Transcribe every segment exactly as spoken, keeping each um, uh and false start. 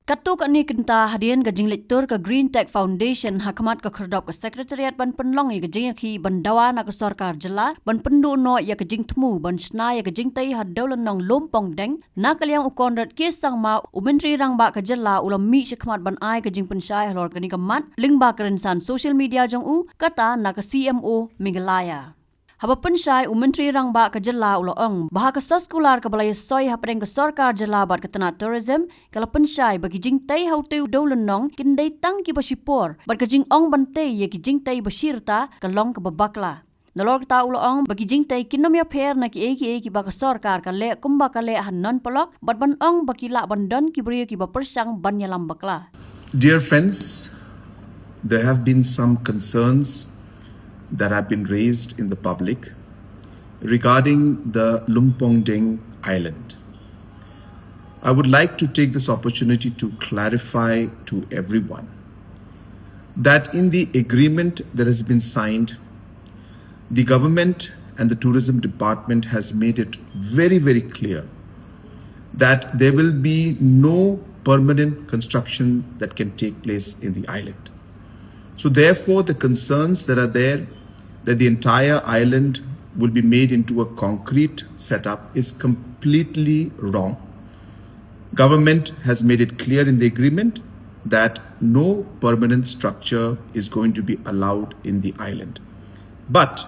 Katto katne kynta hadien ka jingleit tur ka Green Tech Foundation ha khmat ka khyrdop ka Secretariat ban pynlong ïa ka jingïakhih ban dawa na ka sorkar jylla ban pynduh noh ïa ka jingthmu ban shna ïa ka jingtei ha dewlynnong Lumpongdeng, na ka liang u Conrad K Sangma, u Myntri Rangbah ka jylla, u la mih shakhmat ban ai ka jingpynshai halor kane ka mat lyngba ka rynsan social media jong u, kata na ka C M O Meghalaya. Haba pynshai, u Myntri Rangbah ka jylla u la ong ba ha ka soskular kaba la ïasoi hapdeng ka sorkar jylla bad ka tnat tourism, ka la pynshai ba ki jingtei ha utei u dewlynnong kin dei tang kiba shipor bad ka jingong ban tei ïa ki jingtei ba shirta ka long kaba bakla. Nalor kata u la ong ba ki jingtei kin ym ïapher na kiei kiei kiba ka sorkar ka leh kumba ka leh ha nonparalok bad ban ong ba ki lah ban don ki briew kiba pyrshang ban ïalam bakla. Dear friends, there have been some concerns that have been raised in the public regarding the Lumpongdeng Island. I would like to take this opportunity to clarify to everyone that in the agreement that has been signed, the government and the tourism department has made it very, very clear that there will be no permanent construction that can take place in the island. So therefore, the concerns that are there, that the entire island will be made into a concrete setup, is completely wrong. Government has made it clear in the agreement that no permanent structure is going to be allowed in the island. But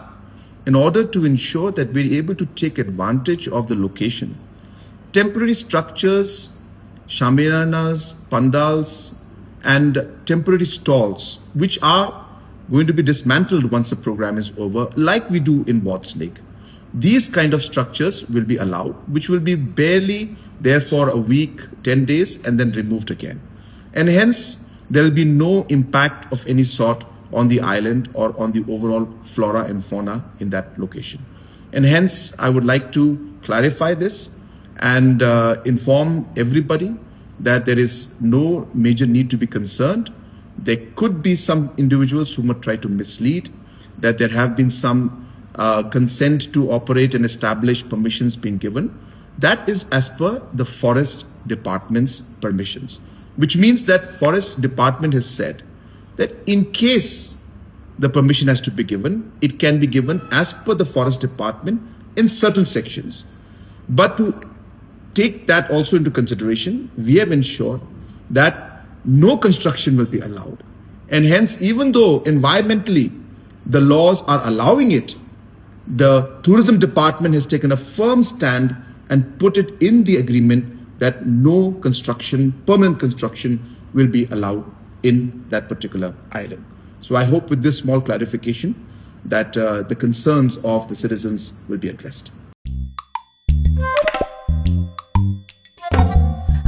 in order to ensure that we're able to take advantage of the location, temporary structures, shamiyanas, pandals, and temporary stalls, which are going to be dismantled once the program is over, like we do in Wards Lake, these kind of structures will be allowed, which will be barely there for a week, ten days, and then removed again. And hence, there will be no impact of any sort on the island or on the overall flora and fauna in that location. And hence, I would like to clarify this and uh, inform everybody that there is no major need to be concerned. There could be some individuals who might try to mislead that there have been some uh, consent to operate and establish permissions being given. That is as per the forest department's permissions, which means that forest department has said that in case the permission has to be given, it can be given as per the forest department in certain sections. But to take that also into consideration, we have ensured that no construction will be allowed. And hence, even though environmentally the laws are allowing it, the tourism department has taken a firm stand and put it in the agreement that no construction, permanent construction, will be allowed in that particular island. So I hope with this small clarification that uh, the concerns of the citizens will be addressed.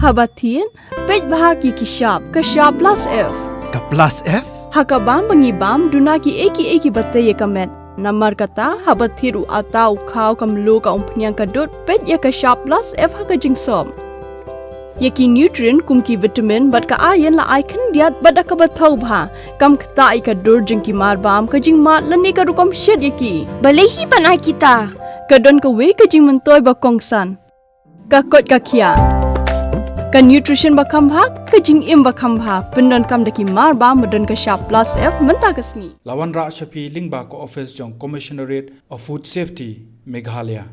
Haba thied, peit bha ki ki shap, ka shap plus F. Ka plus F? Ha ka bam ba ngi bam, duna ki ei ki ei kiba tei ïa ka met. Namar kata, haba thied u atta, u khaw, ka mluh, ka umphniang, ka dud, peit ïa ka shap plus F ha ka jingsop. Ïa ki nutrient kum ki vitamin bad ka iron la ai khyndiat bad da kaba thaw bha. Kam ktah ïa ka dur jong ki marbam, ka jingmad lane ka rukom shet ïa ki. Balei hi ban ai kita? Ka don kawei ka jingmyntoi ba kongsan. Ka koit ka khiah. Ka nutrition ba kham bha, ka jingim ba kham bha. Pyndonkam da ki marbam ba don ka shap plus F mynta ka sngi. La wanrah sha phi lyngba ka office jong Commissionerate of Food Safety, Meghalaya.